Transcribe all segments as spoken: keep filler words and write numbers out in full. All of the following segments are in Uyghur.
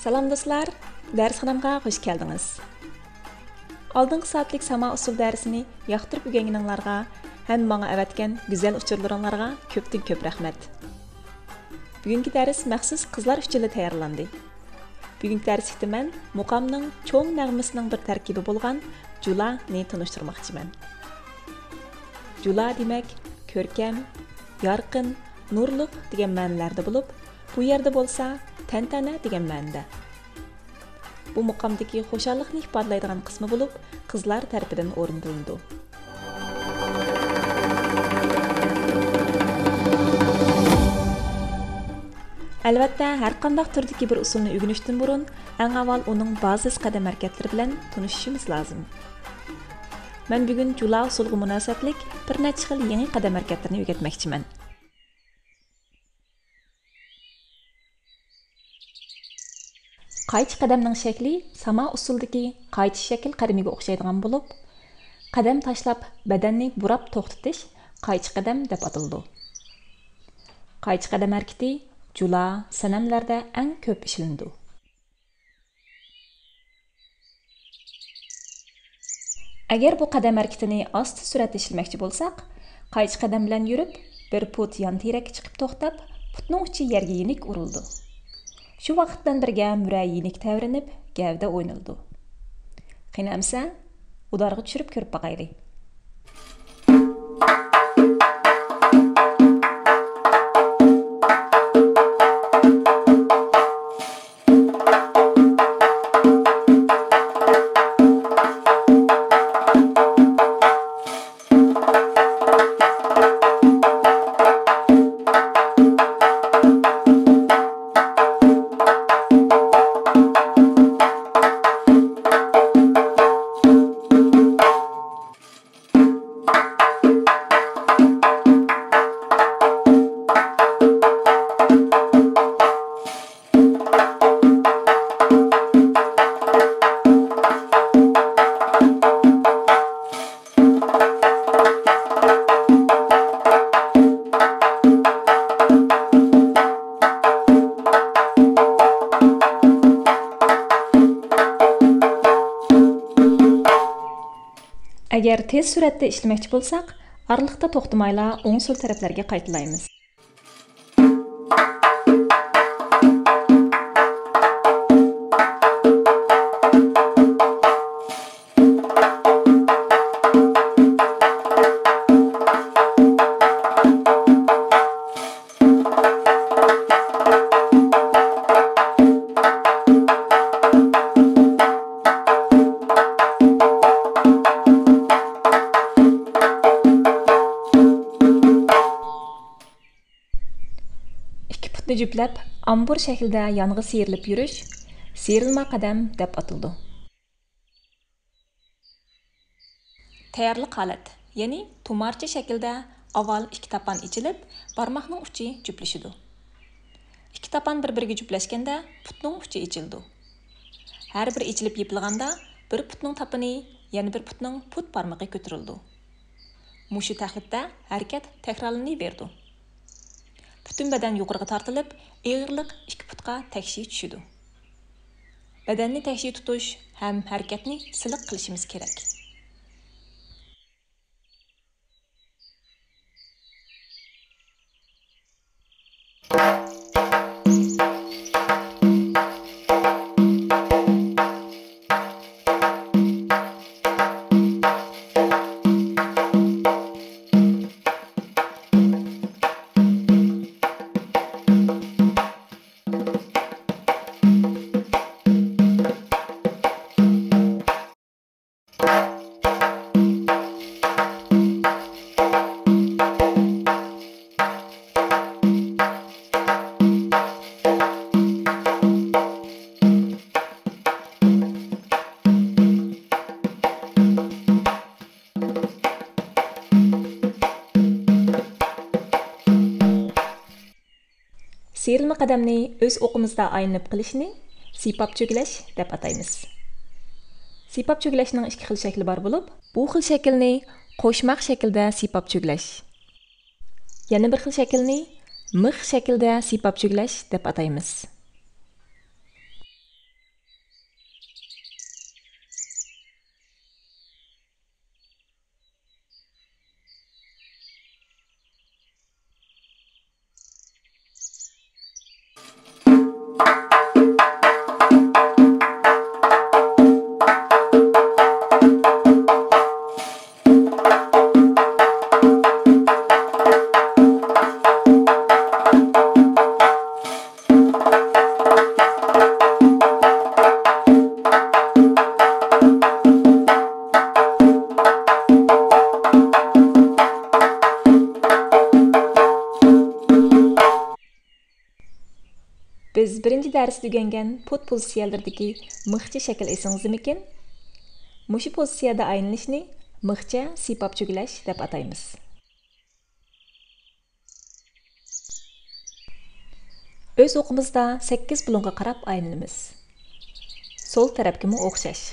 سالام دوستلار، دەرسخانامغا خۇش كەلدىڭىز. ئالدىنقى سائەتلىك ساما ئۇسسۇل دەرسىنى ياقتۇرۇپ ئۆگەنگىنىڭلارغا ھەم ماڭا ئەۋەتكەن گۈزەل ئۇچۇرلىرىڭلارغا كۆپتىن كۆپ رەھمەت. بۈگۈنكى دەرس مەخسۇس قىزلار ئۈچۈنلا تەييارلاندى. بۈگۈنكى دەرسلىكتە مەن مۇقامنىڭ چوڭ نەغمىسىنىڭ بىر تەركىبى بولغان جۇلانى تونۇشتۇرماقچىمەن. جۇلا دېمەك، كۆركەم، يارقىن، نۇرلۇق دېگەن مەنىلەردە بولۇپ، بۇ يەردە بولسا تەنتەنە دېگەن مەنىدە. بۇ مۇقامدىكى خۇشاللىقنى ئىپادىلەيدىغان قىسمى بولۇپ، قىزلار تەرىپىدىن ئورۇندىلىنىدۇ. ئەلۋەتتە، ھەرقانداق تۈردىكى بىر ئۇسسۇلنى ئۆگىنىشتىن بۇرۇن، ئەڭ ئاۋۋال ئۇنىڭ بازىس قەدەم ھەرىكەتلىرى بىلەن تونۇشۇشىمىز لازىم. مەن بۈگۈن جۇلا ئۇسسۇلىغا مۇناسىۋەتلىك بىر نەچچە خىل يېڭى قەدەم ھەرىكەتلىرىنى ئۆگەتمەكچىمەن. قايچا قەدەمنىڭ شەكلى ساما ئۇسسۇلدىكى قايچا شەكىل قەدىمىگە ئوخشايدىغان بولۇپ، قەدەم تاشلاپ بەدەننى بۇراپ توختىتىش قايچا قەدەم دەپ ئاتىلىدۇ. قايچا قەدەم ھەرىكىتى جۇلا، سەنەملەردە ئەڭ كۆپ ئىشلىنىدۇ. ئەگەر بۇ قەدەم ھەرىكىتىنى ئاستا سۈرئەتتە ئىشلىمەكچى بولساق، قايچا قەدەم بىلەن يۈرۈپ، بىر پۇت يان تىرەككە چىقىپ توختاپ، پۇتنىڭ ئۇچى يەرگە يېنىك ئۇرۇلىدۇ. شۇ ۋاقىت بىلەن بىرگە مۈرە يېنىك تەۋرىنىپ، گەۋدە ئوينىلىدۇ. قېنى ئەمسە، ئۇدارغا چۈشۈرۈپ كۆرۈپ باقايلى. ئەگەر تېز سۈرئەتتە ئىشلىمەكچى بولساق، ئارىلىقتا توختىمايلا ئوڭ سول تەرەپلەرگە قايتىلايمىز. ئىككى پۇتنى جۈپلەپ، ئامبۇر شەكلىدە يانغا سىيرىلىپ يۈرۈش سىيرىلما قەدەم دەپ ئاتىلىدۇ. تەييارلىق ھالەت، يەنى تۇمارچە شەكلىدە ئاۋۋال ئىككى تاپان ئېچىلىپ، بارماقنىڭ ئۇچى جۈپلىشىدۇ. ئىككى تاپان بىر-بىرىگە جۈپلەشكەندە پۇتنىڭ ئۇچى ئېچىلىدۇ. ھەر بىر ئېچىلىپ يېپىلغاندا بىر پۇتنىڭ تاپىنى، يەنە بىر پۇتنىڭ پۇت بارمىقى كۆتۈرۈلىدۇ. مۇشۇ تەقلىدتە ھەرىكەت تەكرارلىنىۋېرىدۇ. پۈتۈن بەدەن يۇقىرىغا تارتىلىپ، ئېغىرلىق ئىككى پۇتقا تەكشى چۈشىدۇ. بەدەننى تەكشى تۇتۇش ھەم ھەرىكەتنى سىلىق قىلىشىمىز كېرەك. سىيرىلما قەدەمنى ئۆز ئوقىمىزدا ئايلىنىپ قىلىشنى سىيپاپ چۆگىلەش دەپ ئاتايمىز. سىيپاپ چۆگىلەشنىڭ ئىككى خىل شەكلى بار بولۇپ، بۇ خىل شەكىلنى قوشماق شەكلىدە سىيپاپ چۆگىلەش، يەنە بىر خىل شەكىلنى مىخ شەكلىدە سىيپاپ چۆگىلەش دەپ ئاتايمىز. بىز بىرىنچى دەرستە ئۆگەنگەن پۇت پوزىتسىيەلىرىدىكى مىخچە شەكىل ئېسىڭىزدىمىكىن؟ مۇشۇ پوزىتسىيەدە ئايلىنىشنى مىخچە سىيپاپ چۆگىلەش دەپ ئاتايمىز. ئۆز ئوقىمىزدا سەككىز بۇلۇڭغا قاراپ ئايلىنىمىز. سول تەرەپكىمۇ ئوخشاش.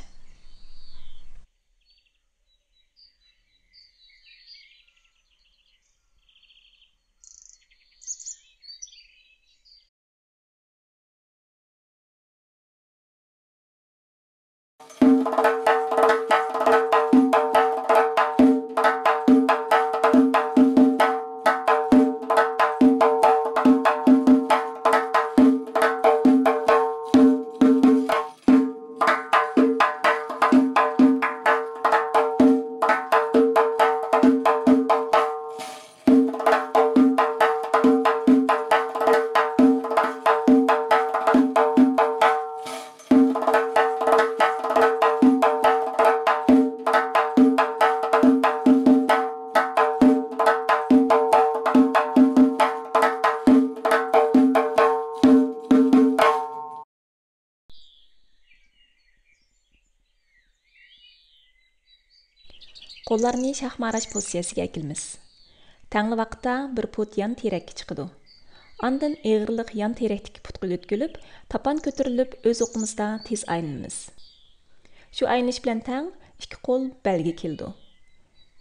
قوللارنى شاھ ماراش پوزىتسىيەسىگە ئەكېلىمىز. تەڭلا ۋاقىتتا بىر پۇت يان تىرەككە چىقىدۇ. ئاندىن ئېغىرلىق يان تىرەكتىكى پۇتقا يۆتكىلىپ، تاپان كۆتۈرۈلۈپ، ئۆز ئوقىمىزدا تېز ئايلىنىمىز. شۇ ئايلىنىش بىلەن تەڭ ئىككى قول بەلگە كېلىدۇ.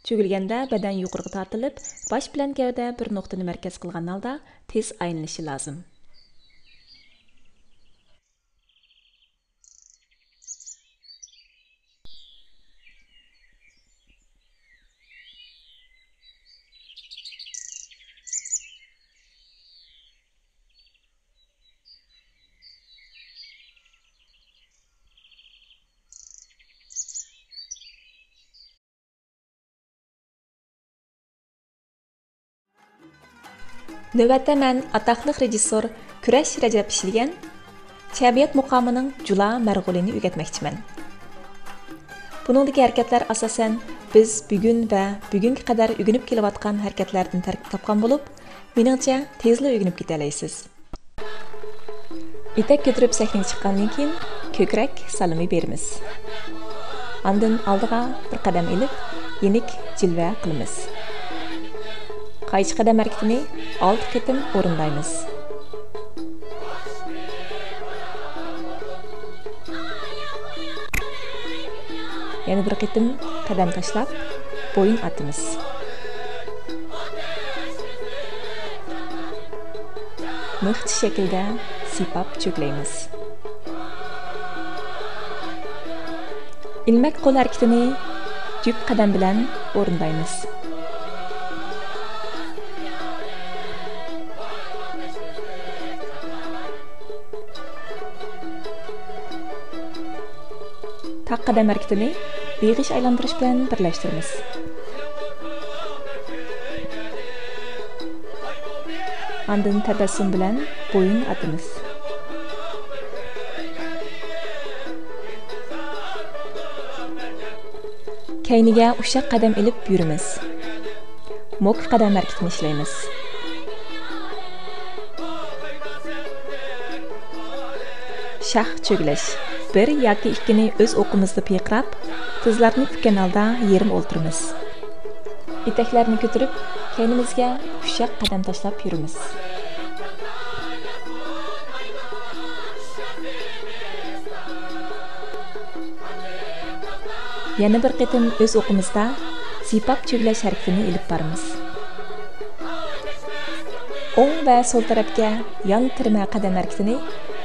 چۆگۈلگەندە بەدەن يۇقىرىغا تارتىلىپ، باش بىلەن گەۋدە بىر نۇقتىنى مەركەز قىلغان ھالدا تېز ئايلىنىشى لازىم. نۆۋەتتە مەن ئاتاقلىق رېژىسسور كۈرەش رەجەپ ئىشلىگەن چەبىيات مۇقامىنىڭ جۇلا مەرغۇلىنى ئۆگەتمەكچىمەن. بۇنىڭدىكى ھەرىكەتلەر ئاساسەن بىز بۈگۈن ۋە بۈگۈنگە قەدەر ئۆگىنىپ كېلىۋاتقان ھەرىكەتلەردىن تەركىب تاپقان بولۇپ، مېنىڭچە تېزلا ئۆگىنىپ كېتەلەيسىز. ئېتەك كۆتۈرۈپ سەھنىگە چىققاندىن كېيىن، كۆكرەك سالىمى بېرىمىز. ئاندىن ئالدىغا بىر قەدەم ئېلىپ، يېنىك جىلۋە قىلىمىز. قايچا قەدەم ھەرىكىتىنى ئالتە قېتىم ئورۇندايمىز. يەنە بىر قېتىم قەدەم تاشلاپ، بويۇن ئاتىمىز. مىخچە شەكىلدە سىيپاپ چۆگىلەيمىز. ئىلمەك قول ھەرىكىتىنى جۈپ قەدەم بىلەن ئورۇندايمىز. تاق قەدەم ھەرىكىتىنى بېغىش ئايلاندۇرۇش بىلەن بىرلەشتۈرىمىز. ئاندىن تەبەسسۇم بىلەن بويۇن ئاتىمىز. كەينىگە ئۇششاق قەدەم ئېلىپ يۈرىمىز. موكا قەدەم ھەرىكىتىنى ئىشلەيمىز. شاھ چۆگىلەش. بىر ياكى ئىككىنى ئۆز ئوقىمىزدا پىيقىراپ، تىزلارنى پۈككەن ھالدا يېرىم ئولتۇرىمىز. ئېتەكلەرنى كۆتۈرۈپ، كەينىمىزگە ئۇششاق قەدەم تاشلاپ يۈرىمىز. يەنە بىر قېتىم ئۆز ئوقىمىزدا سىيپاپ چۆگىلەش ھەرىكىتىنى ئېلىپ بارىمىز. ئوڭ ۋە سول تەرەپكە يان تىرىمە قەدەم ھەرىكىتىنى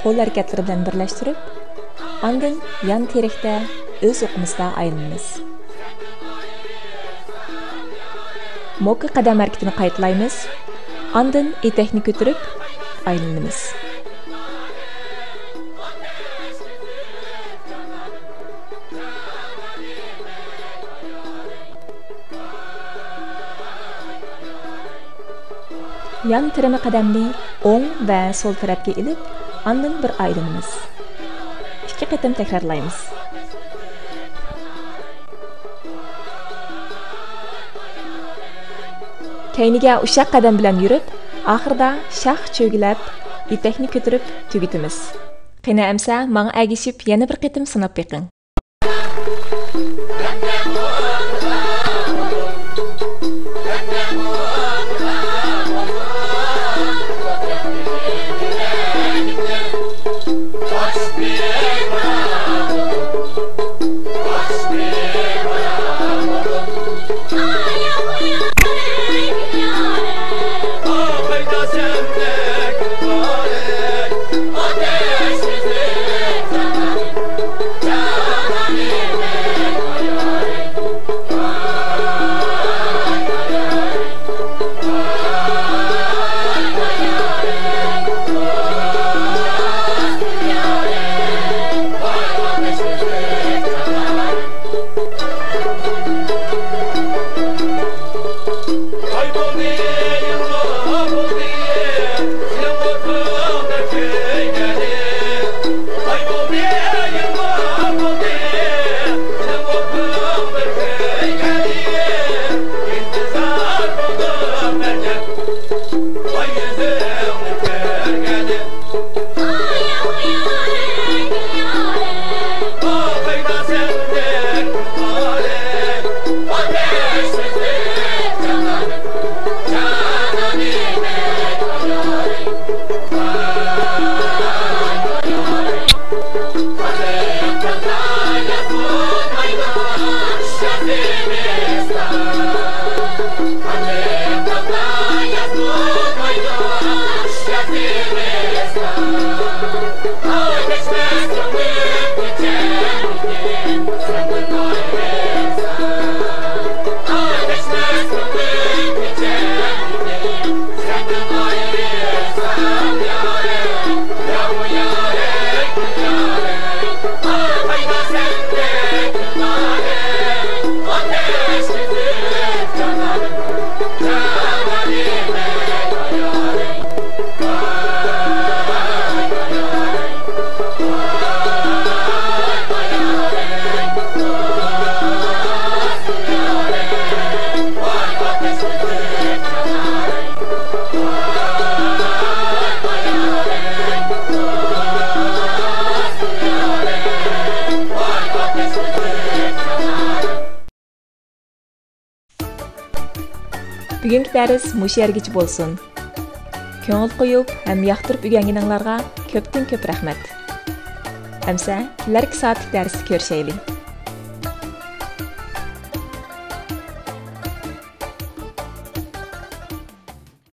قول ھەرىكەتلىرى بىلەن بىرلەشتۈرۈپ، ئاندىن يان تىرەكتە ئۆز ئوقىمىزدا ئايلىنىمىز. موكا قەدەم ھەرىكىتىنى قايتىلايمىز، ئاندىن ئېتەكنى كۆتۈرۈپ ئايلىنىمىز. يان تىرىمە قەدەمنى ئوڭ ۋە سول تەرەپكە ئېلىپ، ئاندىن بىر ئايلىنىمىز. ئىككى قېتىم تەكرارلايمىز. كەينىگە ئۇششاق قەدەم بىلەن يۈرۈپ، ئاخىرىدا شاخ چۆگىلەپ، يېتەكنى كۆتۈرۈپ تۈگىتىمىز. قېنى ئەمسە ماڭا ئەگىشىپ يەنە بىر قېتىم سىناپ بېقىڭ. بۈگۈنكى دەرس مۇشۇ يەرگىچە بولسۇن. كۆڭۈل قويۇپ ھەم ياقتۇرۇپ ئۆگەنگىنىڭلارغا كۆپتىن كۆپ رەھمەت. ئەمسە كېلەركى سائەتلىك دەرستە كۆرۈشەيلى.